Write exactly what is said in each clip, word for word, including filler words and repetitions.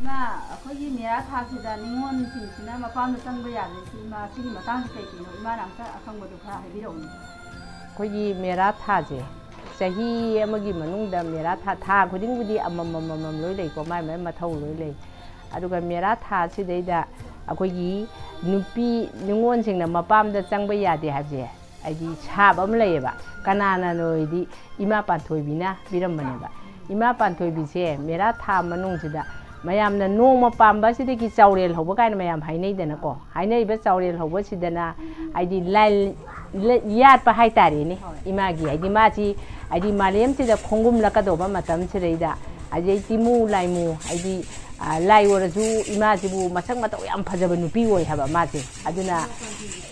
ꯏꯃꯥ, ꯑꯩꯈꯣꯏꯒꯤ ꯃꯦꯔꯥ ꯊꯥꯁꯤꯗ ꯅꯤꯉꯣꯜꯁꯤꯡꯁꯤꯅ ꯃꯄꯥꯝꯗ ꯆꯪꯕ ꯌꯥꯗ꯭ꯔꯤꯁꯤ, ꯏꯃꯥ, ꯁꯤꯒꯤ ꯃꯇꯥꯡꯗ ꯀꯩ ꯀꯩꯅꯣ? ꯏꯃꯥꯅ ꯑꯝꯇ ꯑꯈꯪꯕꯗꯣ ꯈꯔ ꯍꯥꯏꯕꯤꯔꯛꯎꯅꯦ꯫ ꯑꯩꯈꯣꯏꯒꯤ ꯃꯦꯔꯥ ꯊꯥꯁꯦ ꯆꯍꯤ ꯑꯃꯒꯤ ꯃꯅꯨꯡꯗ ꯃꯦꯔꯥ ꯊꯥ, ꯊꯥ ꯈꯨꯗꯤꯡꯕꯨꯗꯤ ꯑꯃꯃꯝ ꯑꯃꯃꯝ ꯂꯣꯏ ꯂꯩꯀꯣ, ꯃꯥꯏ ꯃꯥꯏ ꯃꯊꯧ ꯂꯣꯏ ꯂꯩ꯫ ꯑꯗꯨꯒ ꯃꯦꯔꯥ ꯊꯥꯁꯤꯗꯩꯗ ꯑꯩꯈꯣꯏꯒꯤ ꯅꯨꯄꯤ ꯅꯤꯉꯣꯜꯁꯤꯡꯅ ꯃꯄꯥꯝꯗ ꯆꯪꯕ ꯌꯥꯗꯦ ꯍꯥꯏꯕꯁꯦ, ꯍꯥꯏꯗꯤ ꯁꯥꯕ ꯑꯃ ꯂꯩꯌꯦꯕ꯫ ꯀꯅꯥꯅꯅꯣ ꯍꯥꯏꯗꯤ ꯏꯃꯥ ꯄꯥꯟꯊꯣꯏꯕꯤꯅ ꯄꯤꯔꯝꯕꯅꯦꯕ꯫ ꯏꯃꯥ ꯄꯥꯟꯊꯣꯏꯕꯤꯁꯦ ꯃꯦꯔꯥ ꯊꯥ ꯃꯅꯨꯡꯁꯤꯗ ꯃꯌꯥꯝꯅ ꯅꯣꯡꯃ ꯄꯥꯝꯕꯁꯤꯗꯒꯤ ꯆꯥꯎꯔꯦꯜ ꯍꯧꯕ ꯀꯥꯏꯅ ꯃꯌꯥꯝ ꯍꯥꯏꯅꯩꯗꯅꯀꯣ꯫ ꯍꯥꯏꯅꯔꯤꯕ ꯆꯥꯎꯔꯦꯜ ꯍꯧꯕꯁꯤꯗꯅ ꯍꯥꯏꯗꯤ ꯂꯥꯏ-, ꯂ-, ꯌꯥꯠꯄ ꯍꯥꯏꯇꯥꯔꯦꯅꯦ꯫ ꯏꯃꯥꯒꯤ ꯍꯥꯏꯗꯤ ꯃꯥꯁꯤ ꯍꯥꯏꯗꯤ ꯃꯥꯂꯦꯝꯁꯤꯗ ꯈꯣꯡꯒꯨꯝꯂꯛꯀꯗꯧꯕ ꯃꯇꯝꯁꯤꯗꯩꯗ ꯍꯥꯏꯗꯤ ꯇꯤꯃꯨ ꯂꯥꯏꯃꯨ ꯍꯥꯏꯗꯤ, ꯑ, ꯂꯥꯏ ꯑꯣꯏꯔꯁꯨ ꯏꯃꯥꯁꯤꯕꯨ ꯃꯁꯛ ꯃꯇꯧ ꯌꯥꯝ ꯐꯖꯕ ꯅꯨꯄꯤ ꯑꯣꯏ ꯍꯥꯏꯕ ꯃꯥꯁꯦ꯫ ꯑꯗꯨꯅ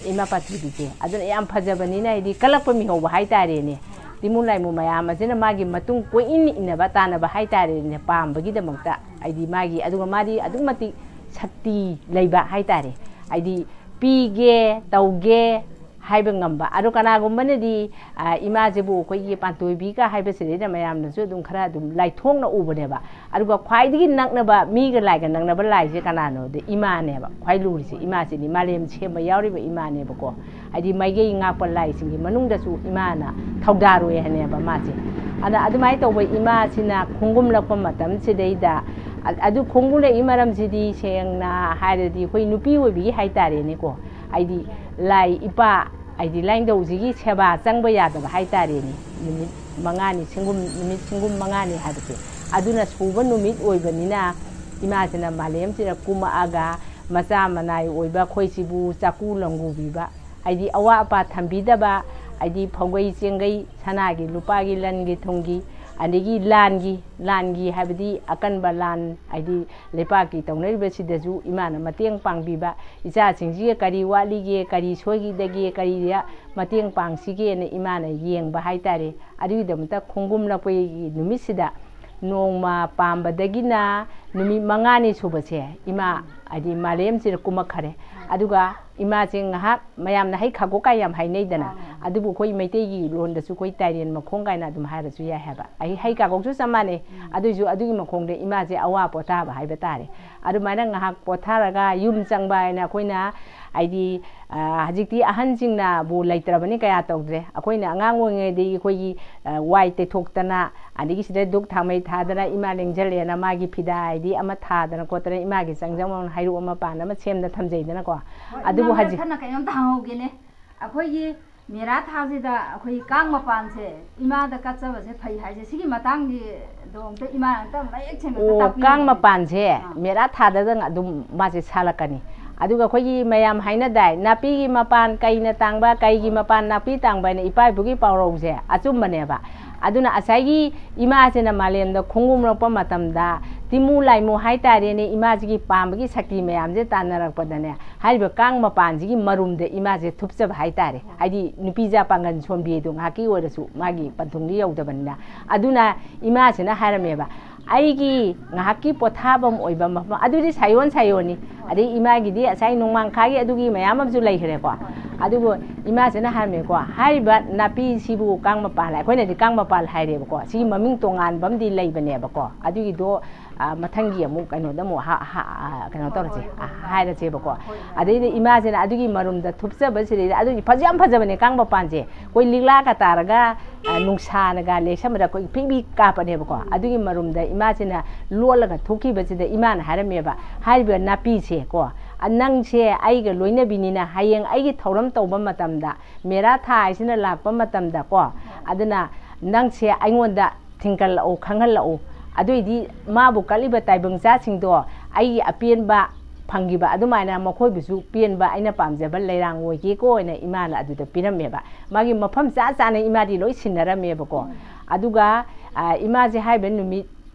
ꯏꯃꯥ ꯄꯥꯟꯊꯣꯏꯕꯤꯁꯦ ꯑꯗꯨꯅ ꯌꯥꯝ ꯐꯖꯕꯅꯤꯅ ꯍꯥꯏꯗꯤ ꯀꯜꯂꯛꯄ ꯃꯤꯍꯧꯕ ꯍꯥꯏꯇꯥꯔꯦꯅꯦ꯫ ꯇꯤꯃꯨ ꯂꯥꯏꯃꯨ ꯃꯌꯥꯝ ꯑꯁꯤꯅ ꯃꯥꯒꯤ ꯃꯇꯨꯡ ꯀꯣꯏꯏꯟ ꯏꯟꯅꯕ ꯇꯥꯟꯅꯕ ꯍꯥꯏꯇꯥꯔꯦꯅꯦ, ꯄꯥꯝꯕꯒꯤꯗꯃꯛꯇ꯫ ꯍꯥꯏꯗꯤ ꯃꯥꯒꯤ, ꯑꯗꯨꯒ ꯃꯥꯗꯤ ꯑꯗꯨꯛ ꯃꯇꯤꯛ ꯁꯛꯇꯤ ꯂꯩꯕ ꯍꯥꯏꯇꯥꯔꯦ꯫ ꯍꯥꯏꯗꯤ ꯄꯤꯒꯦ, ꯇꯧꯒꯦ ꯍꯥꯏꯕ ꯉꯝꯕ꯫ ꯑꯗꯣ ꯀꯅꯥꯒꯨꯝꯕꯅꯗꯤ, ꯑ, ꯏꯃꯥꯁꯤꯕꯨ ꯑꯩꯈꯣꯏꯒꯤ ꯄꯥꯟꯊꯣꯏꯕꯤꯒ ꯍꯥꯏꯕꯁꯤꯗꯩꯗ ꯃꯌꯥꯝꯅꯁꯨ ꯑꯗꯨꯝ ꯈꯔ ꯑꯗꯨꯝ ꯂꯥꯏꯊꯣꯛꯅ ꯎꯕꯅꯦꯕ꯫ ꯑꯗꯨꯒ ꯈ꯭ꯋꯥꯏꯗꯒꯤ ꯅꯛꯅꯕ, ꯃꯤꯒ ꯂꯥꯏꯒ ꯅꯛꯅꯕ ꯂꯥꯏꯁꯦ ꯀꯅꯥꯅꯣꯗ ꯏꯃꯥꯅꯦꯕ꯫ ꯈ꯭ꯋꯥꯏ ꯂꯨꯔꯤꯁꯦ ꯏꯃꯥꯁꯤꯅꯤ, ꯃꯥꯂꯦꯝ ꯁꯦꯝꯕ ꯌꯥꯎꯔꯤꯕ ꯏꯃꯥꯅꯦꯕꯀꯣ꯫ ꯍꯥꯏꯗꯤ ꯃꯥꯏꯀꯩ ꯉꯥꯛꯄ ꯂꯥꯏꯁꯤꯡꯒꯤ ꯃꯅꯨꯡꯗꯁꯨ ꯏꯃꯥꯅ ꯊꯧꯗꯥꯔꯣꯏ ꯍꯥꯏꯅꯦꯕ ꯃꯥꯁꯦ꯫ ꯑꯗ ꯑꯗꯨꯃꯥꯏꯅ ꯇꯧꯕ ꯏꯃꯥꯁꯤꯅ ꯈꯣꯡꯒꯨꯝꯂꯛꯄ ꯃꯇꯝꯁꯤꯗꯩꯗ, ꯑ-, ꯑꯗꯨ ꯈꯣꯡꯒꯨꯝꯂꯛꯏ ꯃꯔꯝꯁꯤꯗꯤ ꯁꯦꯡꯅ ꯍꯥꯏꯔꯗꯤ ꯑꯩꯈꯣꯏ ꯅꯨꯄꯤ ꯑꯣꯏꯕꯒꯤ ꯍꯥꯏꯇꯥꯔꯦꯅꯦꯀꯣ꯫ ꯍꯥꯏꯗꯤ ꯂꯥꯏ ꯏꯄꯥ, ꯍꯥꯏꯗꯤ ꯂꯥꯏꯅꯤꯡꯊꯧꯁꯤꯒꯤ ꯁꯦꯕꯥ ꯆꯪꯕ ꯌꯥꯗꯕ ꯍꯥꯏꯇꯥꯔꯦꯅꯦ꯫ ꯅꯨꯃꯤꯠ ꯃꯉꯥꯅꯤ, ꯁꯤꯡꯒꯨꯝ, ꯅꯨꯃꯤꯠ ꯁꯤꯡꯒꯨꯝ ꯃꯉꯥꯅꯤ ꯍꯥꯏꯕꯁꯦ, ꯑꯗꯨꯅ ꯁꯨꯕ ꯅꯨꯃꯤꯠ ꯑꯣꯏꯕꯅꯤꯅ ꯏꯃꯥꯁꯤꯅ ꯃꯥꯂꯦꯝꯁꯤꯗ ꯀꯨꯝꯃꯛꯑꯒ ꯃꯆꯥ ꯃꯅꯥꯏ ꯑꯣꯏꯕ ꯑꯩꯈꯣꯏꯁꯤꯕꯨ ꯆꯥꯛꯀꯨ ꯂꯪꯒꯨꯕꯤꯕ, ꯍꯥꯏꯗꯤ ꯑꯋꯥꯠ ꯑꯄꯥ ꯊꯝꯕꯤꯗꯕ, ꯍꯥꯏꯗꯤ ꯐꯧꯒꯩ ꯆꯦꯡꯒꯩ, ꯁꯅꯥꯒꯤ ꯂꯨꯄꯥꯒꯤ, ꯂꯟꯒꯤ ꯊꯨꯝꯒꯤ, ꯑꯗꯒꯤ ꯂꯥꯟꯒꯤ, ꯂꯥꯟꯒꯤ ꯍꯥꯏꯕꯗꯤ ꯑꯀꯟꯕ ꯂꯥꯟ, ꯍꯥꯏꯗꯤ ꯂꯩꯄꯥꯛꯀꯤ ꯇꯧꯅꯔꯤꯕꯁꯤꯗꯁꯨ ꯏꯃꯥꯅ ꯃꯇꯦꯡ ꯄꯥꯡꯕꯤꯕ, ꯏꯆꯥꯁꯤꯡꯁꯤꯒ ꯀꯔꯤ ꯋꯥꯠꯂꯤꯒꯦ, ꯀꯔꯤ ꯁꯣꯏꯈꯤꯗꯒꯦ, ꯀꯔꯤꯗ ꯃꯇꯦꯡ ꯄꯥꯡꯁꯤꯒꯦꯅ ꯏꯃꯥꯅ ꯌꯦꯡꯕ ꯍꯥꯏꯇꯥꯔꯦ꯫ ꯑꯗꯨꯒꯤꯗꯃꯛꯇ ꯈꯣꯡꯒꯨꯝꯂꯛꯄꯒꯤ ꯅꯨꯃꯤꯠꯁꯤꯗ ꯅꯣꯡꯃ ꯄꯥꯝꯕꯗꯒꯤꯅ ꯅꯨꯃꯤꯠ ꯃꯉꯥꯅꯤ ꯁꯨꯕꯁꯦ ꯏꯃꯥ ꯍꯥꯏꯗꯤ ꯃꯥꯂꯦꯝꯁꯤꯗ ꯀꯨꯝꯃꯛꯈꯔꯦ꯫ ꯑꯗꯨꯒ ꯏꯃꯥꯁꯦ ꯉꯥꯏꯍꯥꯛ ꯃꯌꯥꯝꯅ ꯍꯩ ꯈꯥꯒꯣꯛ ꯀꯥꯏ ꯌꯥꯝ ꯍꯥꯏꯅꯩꯗꯅ, ꯑꯥ, ꯑꯗꯨꯕꯨ ꯑꯩꯈꯣꯏ ꯃꯩꯇꯩꯒꯤ ꯂꯣꯟꯗꯁꯨ ꯑꯩꯈꯣꯏ ꯇꯥꯏꯔꯦꯟ ꯃꯈꯣꯡ ꯀꯥꯏꯅ ꯑꯗꯨꯝ ꯍꯥꯏꯔꯁꯨ ꯌꯥꯏ ꯍꯥꯏꯕ꯫ ꯑꯩ ꯍꯩ ꯈꯥꯒꯣꯛꯁꯨ ꯆꯞ ꯃꯥꯟꯅꯩ꯫ ꯎꯝ꯫ ꯑꯗꯨꯏꯁꯨ ꯑꯗꯨꯒꯤ ꯃꯈꯣꯡꯗ ꯏꯃꯥꯁꯦ ꯑꯋꯥ ꯄꯣꯊꯥꯕ ꯍꯥꯏꯕ ꯇꯥꯔꯦ꯫ ꯑꯗꯨꯃꯥꯏꯅ ꯉꯥꯏꯍꯥꯛ ꯄꯣꯊꯥꯔꯒ ꯌꯨꯝ ꯆꯪꯕ ꯍꯥꯏꯅ ꯑꯩꯈꯣꯏꯅ, ꯍꯥꯏꯗꯤ, ꯑ, ꯍꯧꯖꯤꯛꯇꯤ ꯑꯍꯟꯁꯤꯡꯅꯕꯨ ꯂꯩꯇ꯭ꯔꯕꯅꯤ, ꯀꯌꯥ ꯇꯧꯗ꯭ꯔꯦ꯫ ꯑꯩꯈꯣꯏꯅ ꯑꯉꯥꯡ ꯑꯣꯏꯔꯤꯉꯩꯗꯒꯤ ꯑꯩꯈꯣꯏꯒꯤ, ꯑ, ꯋꯥꯏ ꯇꯩꯊꯣꯛꯇꯅ, ꯑꯗꯒꯤ ꯁꯤꯗ ꯙꯨꯛ ꯊꯥꯎꯃꯩ ꯊꯥꯗꯅ, ꯏꯃꯥ ꯂꯦꯡꯖꯜꯂꯦꯅ ꯃꯥꯒꯤ ꯐꯤꯗꯥ ꯍꯥꯏꯗꯤ ꯑꯃ ꯊꯥꯗꯅ ꯈꯣꯠꯇꯅ, ꯏꯃꯥꯒꯤ ꯆꯪꯖꯕꯝ ꯍꯩꯔꯨꯛ ꯑꯃ ꯄꯥꯟ ꯑꯃ ꯁꯦꯝꯗꯅ ꯊꯝꯖꯩꯗꯅꯀꯣ꯫ ꯍꯣꯏ, ꯑꯗꯨꯕꯨ ꯏꯃꯥ, ꯍꯧꯖꯤꯛ ꯃꯊꯪꯅ ꯀꯩꯅꯣꯝꯇ ꯍꯪꯍꯧꯒꯦꯅꯦ꯫ ꯑꯩꯈꯣꯏꯒꯤ ꯃꯦꯔꯥ ꯊꯥꯁꯤꯗ ꯑꯩꯈꯣꯏ ꯀꯥꯡ ꯃꯄꯥꯟꯁꯦ ꯏꯃꯥꯗ ꯀꯠꯆꯕꯁꯦ ꯐꯩ ꯍꯥꯏꯁꯦ, ꯁꯤꯒꯤ ꯃꯇꯥꯡꯒꯤꯗꯣ ꯑꯝꯇ ꯏꯃꯥꯅ ꯑꯝꯇ ꯃꯌꯦꯛ ꯁꯦꯡꯅ ꯑꯝꯇ ꯑꯣ, ꯇꯥꯛꯄꯤꯌꯨ꯫ ꯀꯥꯡ ꯃꯄꯥꯟꯁꯦ ꯑꯥ꯫ ꯃꯦꯔꯥ ꯊꯥꯗꯗꯪ ꯑꯗꯨꯝ ꯃꯥꯁꯦ ꯁꯥꯠꯂꯛꯀꯅꯤ꯫ ꯑꯗꯨꯒ ꯑꯩꯈꯣꯏꯒꯤ ꯃꯌꯥꯝ ꯍꯥꯏꯅꯗꯥꯏ, "ꯅꯥꯄꯤꯒꯤ ꯃꯄꯥꯟ ꯀꯩꯅ ꯇꯥꯡꯕ, ꯀꯩꯒꯤ ꯃꯄꯥꯟ ꯅꯥꯄꯤ ꯇꯥꯡꯕ" ꯍꯥꯏꯅ ꯏꯄꯥ ꯏꯄꯨꯒꯤ ꯄꯥꯎꯔꯧꯁꯦ ꯑꯆꯨꯝꯕꯅꯦꯕ꯫ ꯑꯗꯨꯅ ꯉꯁꯥꯏꯒꯤ ꯏꯃꯥꯁꯤꯅ ꯃꯥꯂꯦꯝꯗ ꯈꯣꯡꯒꯨꯝꯂꯛꯄ ꯃꯇꯝꯗ, ꯇꯤꯃꯨ ꯂꯥꯏꯃꯨ ꯍꯥꯏꯇꯥꯔꯦꯅꯦ, ꯏꯃꯥꯁꯤꯒꯤ ꯄꯥꯝꯕꯒꯤ ꯁꯛꯇꯤ ꯃꯌꯥꯝꯁꯦ ꯇꯥꯟꯅꯔꯛꯄꯗꯅꯦ, ꯍꯥꯏꯔꯤꯕ ꯀꯥꯡ ꯃꯄꯥꯟꯁꯤꯒꯤ ꯃꯔꯨꯝꯗ ꯏꯃꯥꯁꯦ ꯊꯨꯞꯆꯕ ꯍꯥꯏꯇꯥꯔꯦ꯫ ꯍꯥꯏꯗꯤ ꯅꯨꯄꯤꯖꯥ ꯄꯥꯡꯒꯟ ꯁꯣꯟꯕꯤ ꯑꯗꯣ ꯉꯥꯏꯍꯥꯛꯀꯤ ꯑꯣꯏꯔꯁꯨ ꯃꯥꯒꯤ ꯄꯟꯊꯨꯡꯗ ꯌꯧꯗꯕꯅꯤꯅ꯫ ꯑꯗꯨꯅ ꯏꯃꯥꯁꯤꯅ ꯍꯥꯏꯔꯝꯃꯦꯕ, "ꯑꯩꯒꯤ ꯉꯥꯏꯍꯥꯛꯀꯤ ꯄꯣꯊꯥꯐꯝ ꯑꯣꯏꯕ ꯃꯐꯝ", ꯑꯗꯨꯗꯤ ꯁꯥꯌꯣꯟ ꯁꯥꯌꯣꯟꯅꯤ꯫ ꯑꯗꯩ ꯏꯃꯥꯒꯤꯗꯤ ꯉꯁꯥꯏ ꯅꯣꯡꯃꯥꯡꯈꯥꯒꯤ ꯑꯗꯨꯒꯤ ꯃꯌꯥꯝ ꯑꯃꯁꯨ ꯂꯩꯈ꯭ꯔꯦꯀꯣ꯫ ꯑꯗꯨꯕꯨ ꯏꯃꯥꯁꯤꯅ ꯍꯥꯏꯔꯝꯃꯦꯀꯣ, "ꯍꯥꯏꯔꯤꯕ ꯅꯥꯄꯤꯁꯤꯕꯨ ꯀꯥꯡ ꯃꯄꯥꯜ", ꯑꯩꯈꯣꯏꯅꯗꯤ ꯀꯥꯡ ꯃꯄꯥꯜ ꯍꯥꯏꯔꯦꯕꯀꯣ꯫ ꯁꯤꯒꯤ ꯃꯃꯤꯡ ꯇꯣꯉꯥꯟꯕ ꯑꯃꯗꯤ ꯂꯩꯕꯅꯦꯕꯀꯣ꯫ ꯑꯗꯨꯒꯤꯗꯣ, ꯑ, ꯃꯊꯪꯒꯤ ꯑꯃꯨꯛ ꯀꯩꯅꯣꯗ ꯑꯃꯨꯛ ꯍꯥ-, ꯍꯥ-, ꯑ, ꯀꯩꯅꯣ ꯍꯣꯏ, ꯇꯧꯔꯁꯦ, ꯍꯣꯏ, ꯑ, ꯍꯣꯏ, ꯍꯣꯏ꯫ ꯍꯥꯏꯔꯁꯦꯕꯀꯣ꯫ ꯍꯣꯏ, ꯍꯣꯏ꯫ ꯑꯗꯩꯗꯤ ꯏꯃꯥꯁꯤꯅ ꯑꯗꯨꯒꯤ ꯃꯔꯨꯝꯗ ꯊꯨꯞꯆꯕꯁꯤꯗꯩꯗ, ꯑꯗꯨꯒꯤ ꯐꯖ-, ꯌꯥꯝ ꯐꯖꯕꯅꯦ ꯀꯥꯡ ꯃꯄꯥꯟꯁꯦ꯫ ꯑꯩꯈꯣꯏ ꯂꯤꯛꯂꯥꯒ ꯇꯥꯔꯒ, ꯑ, ꯅꯨꯡꯁꯥꯅꯒ ꯂꯦꯛꯁꯟꯕꯗ ꯑꯩꯈꯣꯏ ꯐꯤꯡ ꯐꯤꯡ ꯀꯥꯞꯄꯅꯦꯕꯀꯣ꯫ ꯑꯗꯨꯒꯤ ꯃꯔꯨꯝꯗ ꯏꯃꯥꯁꯤꯅ ꯂꯣꯠꯂꯒ ꯊꯣꯛꯈꯤꯕꯁꯤꯗ ꯏꯃꯥꯅ ꯍꯥꯏꯔꯝꯃꯦꯕ, "ꯍꯥꯏꯔꯤꯕ ꯅꯥꯄꯤꯁꯦ ꯀꯣ, ꯑ, ꯅꯪꯁꯦ ꯑꯩꯒ ꯂꯣꯏꯅꯕꯤꯅꯤꯅ ꯍꯌꯦꯡ ꯑꯩꯒꯤ ꯊꯧꯔꯝ ꯇꯧꯕ ꯃꯇꯝꯗ, ꯃꯦꯔꯥ ꯊꯥ ꯍꯥꯏꯁꯤꯅ ꯂꯥꯛꯄ ꯃꯇꯝꯗ ꯀꯣ, ꯑꯗꯨꯅ ꯅꯪꯁꯦ ꯑꯩꯉꯣꯟꯗ ꯊꯤꯡꯀꯠꯂꯛꯎ, ꯈꯪꯍꯜꯂꯛꯎ꯫ ꯑꯗꯨꯏꯗꯤ ꯃꯥꯕꯨ ꯀꯠꯂꯤꯕ ꯇꯥꯏꯕꯪ ꯆꯥꯁꯤꯡꯗꯣ ꯑꯩꯒꯤ ꯑꯄꯦꯟꯕ ꯐꯪꯈꯤꯕ ꯑꯗꯨꯃꯥꯏꯅ ꯃꯈꯣꯏꯕꯨꯁꯨ ꯄꯦꯟꯕ, ꯑꯩꯅ ꯄꯥꯝꯖꯕ ꯂꯩꯔꯥꯡ ꯑꯣꯏꯒꯦꯀꯣ" ꯍꯥꯏꯅ ꯏꯃꯥꯅ ꯑꯗꯨꯗ ꯄꯤꯔꯝꯃꯦꯕ꯫ ꯃꯥꯒꯤ ꯃꯐꯝ ꯆꯥ ꯆꯥꯅ ꯏꯃꯥꯗꯤ ꯂꯣꯏ ꯁꯤꯟꯅꯔꯝꯃꯦꯕꯀꯣ꯫ ꯑꯗꯨꯒ, ꯑ, ꯏꯃꯥꯁꯦ ꯍꯥꯏꯔꯤꯕ ꯅꯨꯃꯤꯠ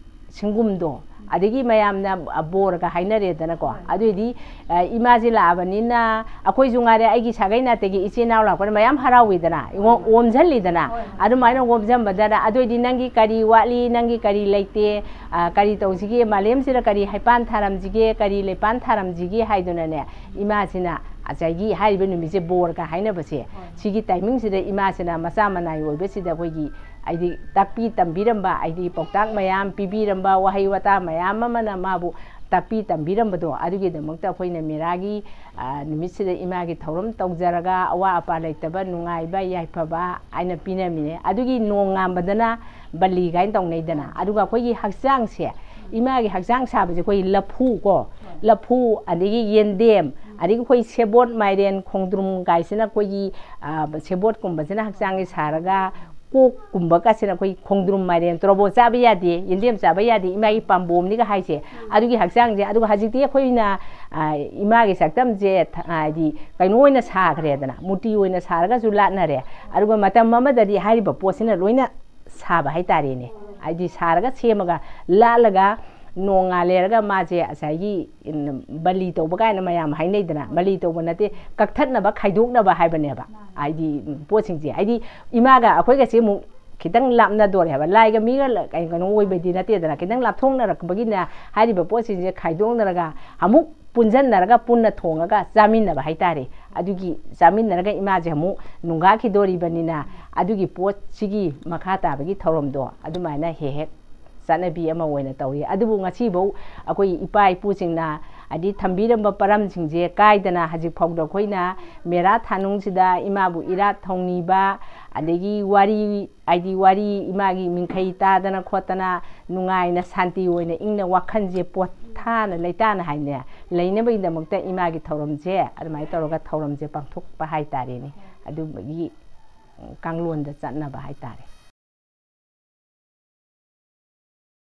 ꯁꯤꯡꯒꯨꯝꯗꯣ, ꯑꯗꯒꯤ ꯃꯌꯥꯝꯅ ꯕꯣꯔꯒ ꯍꯥꯏꯅꯔꯦꯗꯅꯀꯣ꯫ ꯑꯗꯨꯏꯗꯤ, ꯑ, ꯏꯃꯥꯁꯦ ꯂꯥꯛꯑꯕꯅꯤꯅ ꯑꯩꯈꯣꯏꯁꯨ ꯉꯥꯏꯔꯦ, ꯑꯩꯒꯤ ꯁꯥꯒꯩ ꯅꯥꯇꯩꯒꯤ ꯏꯆꯤꯜ ꯏꯅꯥꯎ ꯂꯥꯛꯄꯗ ꯃꯌꯥꯝ ꯍꯔꯥꯎꯋꯤꯗꯅ, ꯑꯣꯝ-, ꯑꯣꯝꯁꯤꯜꯂꯤꯗꯅ꯫ ꯑꯗꯨꯃꯥꯏꯅ ꯑꯣꯝꯁꯤꯟꯕꯗꯅ, "ꯑꯗꯨꯏꯗꯤ ꯅꯪꯒꯤ ꯀꯔꯤ ꯋꯥꯠꯂꯤ, ꯅꯪꯒꯤ ꯀꯔꯤ ꯂꯩꯇꯦ, ꯑ, ꯀꯔꯤ ꯇꯧꯁꯤꯒꯦ, ꯃꯥꯂꯦꯝꯁꯤꯗ ꯀꯔꯤ ꯍꯩꯄꯥꯟ ꯊꯥꯔꯝꯁꯤꯒꯦ, ꯀꯔꯤ ꯂꯩꯄꯥꯟ ꯊꯥꯔꯝꯁꯤꯒꯦ?" ꯍꯥꯏꯗꯨꯅꯅꯦ, ꯏꯃꯥꯁꯤꯅ ꯉꯁꯥꯏꯒꯤ ꯍꯥꯏꯔꯤꯕ ꯅꯨꯃꯤꯠꯁꯦ, ꯕꯣꯔꯒ ꯍꯥꯏꯅꯕꯁꯦ, ꯁꯤꯒꯤ ꯇꯥꯏꯃꯤꯡꯁꯤꯗ ꯏꯃꯥꯁꯤꯅ ꯃꯆꯥ ꯃꯅꯥꯏ ꯑꯣꯏꯕꯁꯤꯗ ꯑꯩꯈꯣꯏꯒꯤ ꯍꯥꯏꯗꯤ ꯇꯥꯛꯄꯤ ꯇꯝꯕꯤꯔꯝꯕ, ꯍꯥꯏꯗꯤ ꯄꯥꯎꯇꯥꯛ ꯃꯌꯥꯝ ꯄꯤꯕꯤꯔꯝꯕ, ꯋꯥꯍꯩ ꯋꯥꯇꯥ ꯃꯌꯥꯝ ꯑꯃꯅ ꯃꯥꯕꯨ ꯇꯥꯛꯄꯤ ꯇꯝꯕꯤꯔꯝꯕꯗꯣ, ꯑꯗꯨꯒꯤꯗꯃꯛꯇ ꯑꯩꯈꯣꯏꯅ ꯃꯦꯔꯥꯒꯤ, ꯑ, ꯅꯨꯃꯤꯠꯁꯤꯗ ꯏꯃꯥꯒꯤ ꯊꯧꯔꯝ ꯇꯧꯖꯔꯒ, ꯑꯋꯥ ꯑꯄꯥ ꯂꯩꯇꯕ, ꯅꯨꯡꯉꯥꯏꯕ ꯌꯥꯏꯐꯕ ꯍꯥꯏꯅ ꯄꯤꯅꯃꯤꯅꯦ꯫ ꯑꯗꯨꯒꯤ ꯅꯣꯡꯉꯥꯟꯕꯗꯅ ꯕꯂꯤ ꯀꯥꯏꯅ ꯇꯧꯅꯩꯗꯅ꯫ ꯑꯗꯨꯒ ꯑꯩꯈꯣꯏꯒꯤ ꯍꯛꯆꯥꯡꯁꯦ, ꯏꯃꯥꯒꯤ ꯍꯛꯆꯥꯡ ꯁꯥꯕꯁꯦ ꯑꯩꯈꯣꯏꯒꯤ ꯂꯐꯨ ꯀꯣ, ꯂꯐꯨ, ꯑꯗꯒꯤ ꯌꯦꯟꯗꯦꯝ, ꯑꯗꯒꯤ ꯑꯩꯈꯣꯏ ꯁꯦꯕꯣꯠ, ꯃꯥꯏꯔꯦꯟ, ꯈꯣꯡꯗ꯭ꯔꯨꯝ ꯀꯥꯏꯁꯤꯅ ꯑꯩꯈꯣꯏꯒꯤ, ꯑ, ꯁꯦꯕꯣꯠꯀꯨꯝꯕꯁꯤꯅ ꯍꯛꯆꯥꯡꯒꯤ ꯁꯥꯔꯒ, ꯀꯣꯛꯀꯨꯝꯕ ꯀꯥꯁꯤꯅ ꯑꯩꯈꯣꯏ ꯈꯣꯡꯗ꯭ꯔꯨꯝ, ꯃꯥꯏꯔꯦꯟ, ꯇꯣꯔꯣꯕꯣꯠ ꯆꯥꯕ ꯌꯥꯗꯦ, ꯌꯦꯟꯗꯦꯝ ꯆꯥꯕ ꯌꯥꯗꯦ, ꯏꯃꯥꯒꯤ ꯄꯥꯝꯕꯣꯝꯅꯤꯒ ꯍꯥꯏꯁꯦ꯫ ꯑꯗꯨꯒꯤ ꯍꯛꯆꯥꯡꯁꯦ, ꯑꯗꯨꯒ ꯍꯧꯖꯤꯛꯇꯤ ꯑꯩꯈꯣꯏꯅ, ꯑ, ꯏꯃꯥꯒꯤ ꯁꯛꯇꯝꯁꯦ ꯊ-, ꯍꯥꯏꯗꯤ ꯀꯩꯅꯣ ꯑꯣꯏꯅ ꯁꯥꯈ꯭ꯔꯦꯗꯅ, ꯃꯨꯔꯇꯤ ꯑꯣꯏꯅ ꯁꯥꯔꯒꯁꯨ ꯂꯥꯠꯅꯔꯦ꯫ ꯑꯗꯨꯒ ꯃꯇꯝ ꯑꯃꯗꯗꯤ ꯍꯥꯏꯔꯤꯕ ꯄꯣꯠꯁꯤꯅ ꯂꯣꯏꯅ ꯁꯥꯕ ꯍꯥꯏꯇꯥꯔꯦꯅꯦ꯫ ꯍꯥꯏꯗꯤ ꯁꯥꯔꯒ ꯁꯦꯝꯃꯒ ꯂꯥꯠꯂꯒ ꯅꯣꯡꯉꯥꯜ ꯂꯩꯔꯒ ꯃꯥꯁꯦ ꯉꯁꯥꯏꯒꯤ, ꯎꯝ, ꯕꯂꯤ ꯇꯧꯕ ꯀꯥꯏꯅ ꯃꯌꯥꯝ ꯍꯥꯏꯅꯩꯗꯅ, ꯕꯂꯤ ꯇꯧꯕ ꯅꯠꯇꯦ, ꯀꯛꯊꯠꯅꯕ, ꯈꯥꯏꯗꯣꯛꯅꯕ ꯍꯥꯏꯕꯅꯦꯕ꯫ ꯍꯥꯏꯗꯤ, ꯎꯝ, ꯄꯣꯠꯁꯤꯡꯁꯦ, ꯍꯥꯏꯗꯤ ꯏꯃꯥꯒ ꯑꯩꯈꯣꯏꯒꯁꯦ ꯑꯃꯨꯛ ꯈꯤꯇꯪ ꯂꯥꯞꯅꯗꯣꯔꯦ ꯍꯥꯏꯕ, ꯂꯥꯏꯒ ꯃꯤꯒ ꯂ-, ꯀꯩ-, ꯀꯩꯅꯣ ꯑꯣꯏꯕꯗꯤ ꯅꯠꯇꯦꯗꯅ, ꯈꯤꯇꯪ ꯂꯥꯞꯊꯣꯛꯅꯔꯛꯄꯒꯤꯅ ꯍꯥꯏꯔꯤꯕ ꯄꯣꯠꯁꯤꯡꯁꯦ ꯈꯥꯏꯗꯣꯛꯅꯔꯒ ꯑꯃꯨꯛ ꯄꯨꯟꯁꯤꯟꯅꯔꯒ ꯄꯨꯟꯅ ꯊꯣꯡꯉꯒ ꯆꯥꯃꯤꯟꯅꯕ ꯍꯥꯏꯇꯥꯔꯦ꯫ ꯑꯗꯨꯒꯤ ꯆꯥꯃꯤꯟꯅꯔꯒ ꯏꯃꯥꯁꯦ ꯑꯃꯨꯛ ꯅꯨꯡꯒꯥꯈꯤꯗꯣꯔꯤꯕꯅꯤꯅ, ꯑꯗꯨꯒꯤ ꯄꯣꯠꯁꯤꯒꯤ ꯃꯈꯥ ꯇꯥꯕꯒꯤ ꯊꯧꯔꯝꯗꯣ ꯑꯗꯨꯃꯥꯏꯅ ꯍꯦꯛ ꯍꯦꯛ ꯆꯠꯅꯕꯤ ꯑꯃ ꯑꯣꯏꯅ ꯇꯧꯔꯤ꯫ ꯑꯗꯨꯕꯨ ꯉꯁꯤꯐꯧ ꯑꯩꯈꯣꯏ ꯏꯄꯥ ꯏꯄꯨꯁꯤꯡꯅ ꯍꯥꯏꯗꯤ ꯊꯝꯕꯤꯔꯝꯕ ꯄꯔꯝꯁꯤꯡꯁꯦ ꯀꯥꯏꯗꯅ ꯍꯧꯖꯤꯛ ꯐꯥꯎꯗ ꯑꯩꯈꯣꯏꯅ ꯃꯦꯔꯥ ꯊꯥꯅꯨꯡꯁꯤꯗ ꯏꯃꯥꯕꯨ ꯏꯔꯥꯠ ꯊꯧꯅꯤꯕ, ꯑꯗꯒꯤ ꯋꯥꯔꯤ, ꯍꯥꯏꯗꯤ ꯋꯥꯔꯤ, ꯏꯃꯥꯒꯤ ꯃꯤꯡꯈꯩ ꯇꯥꯗꯅ ꯈꯣꯠꯇꯅ ꯅꯨꯡꯉꯥꯏꯅ ꯁꯥꯟꯇꯤ ꯑꯣꯏꯅ ꯏꯪꯅ ꯋꯥꯈꯜꯁꯦ ꯄꯣꯊꯥꯅ ꯂꯩꯇꯥꯅ ꯍꯥꯏꯅꯦ, ꯂꯩꯅꯕꯒꯤꯗꯃꯛꯇ ꯏꯃꯥꯒꯤ ꯊꯧꯔꯝꯁꯦ ꯑꯗꯨꯃꯥꯏꯅ ꯇꯧꯔꯒ ꯊꯧꯔꯝꯁꯦ ꯄꯥꯡꯊꯣꯛꯄ ꯍꯥꯏꯇꯥꯔꯦꯅꯦ꯫ ꯑꯗꯨꯝꯕꯒꯤ ꯀꯥꯡꯂꯣꯟꯗ ꯆꯠꯅꯕ ꯍꯥꯏꯇꯥꯔꯦ꯫